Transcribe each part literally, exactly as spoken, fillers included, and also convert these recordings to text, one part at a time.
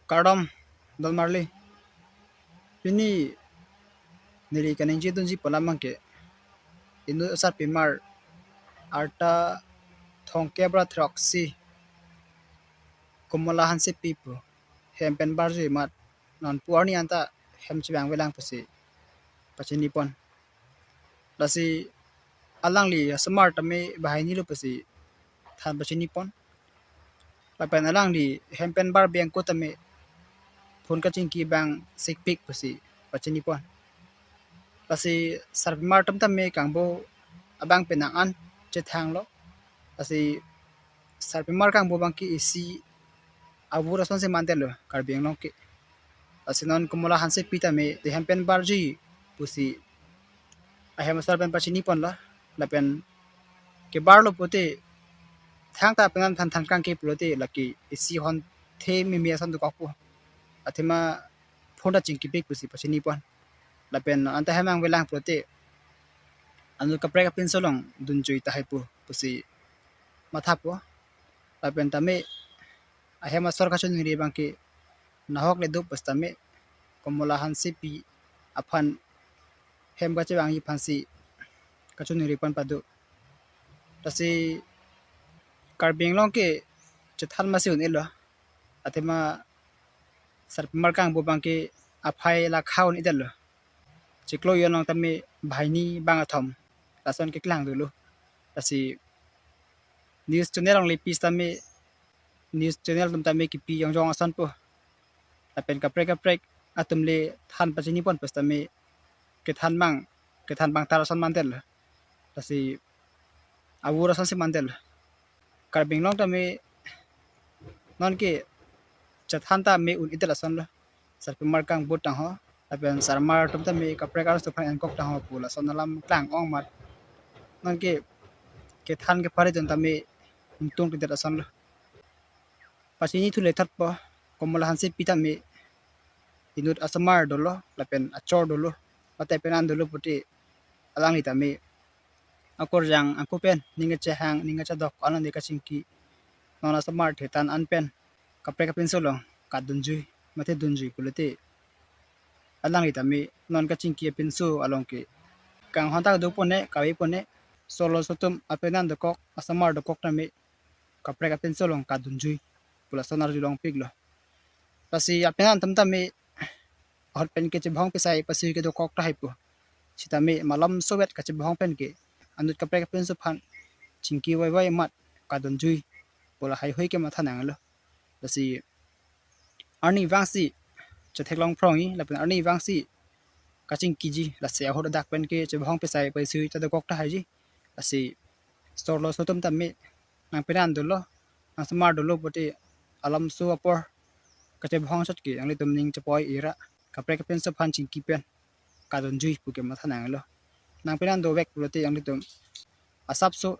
Kardom, don marli. Pini neli kaningje dunji pu alam abangke, inut asarpimar arta thomkep ra throksi Komola Hansepi pu hem pen barjui amat, non pu arni anta hem chevang velang pusi pachini pon. Lasi alangli asomar tame banghini lo pusi than pachini pon. Lapen alangli hem pen bar bengko tame phone kachingki abang sikpik pusi pachini pon. Lasi sarpimar atum tame kangbo abang penang an chethanglo. Lasi sarpimar kangbo abangke isi avur asonsi mandetlo Karbi Anglong ke. Lasi non Komola Hansepi tame te hem pen barjui pusi ahem asar pen pachini ponlo. Lapen kebarlo pute thangta penan than than kangke pulote lake isi honthe mimi ason dokokpo. Athema phone ta chingkipik pusi pachini pon. Lapen anta hem vang velang pulote anut kaprek apinso along dunjui tahai pu pusi mathapo. Lapen tame ahem asor kachoningri abangke nahok le do pusitame Komola Hansepi aphan hem kachevangji aphansi kachoningri pon pado. Lasi Karbi Anglong ke chethan masi un-elo. Athema sarpimar kangbo abangke aphai lakha un-edetlo. Chiklo jon along tame banghini bangkethom lason keklang dolo. Lasi news channel along le pi sitame, news channel atum tame kipi jongjong asonpo. Lapen kaprek kaprek atum le than pachini pon pusitame kethan abang, kethan abang tar ason mandetlo. Lasi avur asonsi mandetlo. Karbi Anglong tame nonke chethan tame un-edet asonlo. Sarpimar kangbo tangho, lapen sarmar atum tame kaprek arloso aphan enkok tangho pu lason alam klang-ong amat nonke kethan kepare atum tame ingtungkledet asonlo. Pachini thu le thotpo, Komola Hansepi tame inut asomar dolo lapen achor dolo, mate penan dolo pute alangli tame akorjang angko pen ning kachehang ning kachedok anon de kachingki, non asomar thetan an pen kaprek apinso along kadunjui mate dunjui pulote alangli tame non kachingki apinso along ke kanghon ta do pone, kave pone, solo sotum apenan dokok, asomar dokok tame kaprek apinso along kadunjui pu lason arjulongpiklo. Lasi apenan atum tame ahut pen kechebhong pesai pasi kedokok tahai pu. Sitame malomso vet kachebhong pen ke anut kaprek apinso aphan chingki vaivai amat kadunjui pu lahaihui kematha nanglo. Lasi arnivangsi chetheklong phrongji lapen arnivangsi kachingkiji, lasi ahut adak pen kechebhong pesai pasi ta dokok tahaiji. Lasi solo sotum tame nangpenan dolo, nangsomar dolo pute alamso apor kachebhong chot ke nanglitum ning chepoi ira, kaprek apinso aphan chingki pen kadunjui pu kematha nanglo. Nangpenan dovek pulote nanglitum asapso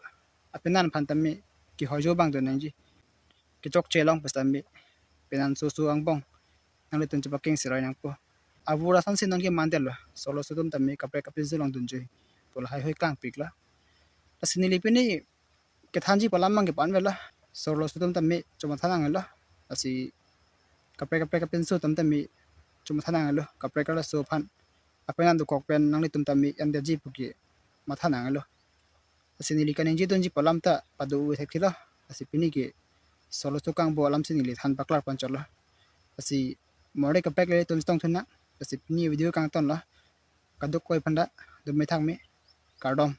apenan aphan tame kehoi jo abang do nangji. Kechokche long pusitame penan soso angbong nanglitum chepakeng siroi nangpo. Avur asonsi nonke mandetlo, solo sotum tame kaprek apinso along dunjui pu lahaihui klangpiklo. Lasi neli pini kethanji pu alam abangke pu-an avelo, solo sotum tame chomatha nanglo. Lasi kaprek kaprek apinso atum tame chomatha nanglo, kaprek arloso aphan apenan dokok pen nanglitum tame endetji pu kematha nanglo. Lasi neli kaningje dunji pu alam ta pado-u thekthelo. Lasi pini ke solo so kangbo alamsi neli than paklar pon chotlo. Lasi mori kaprek le tun stong thunang. Lasi pini video kangtonlo. Kadokave aphanta dome thakme. Kardom.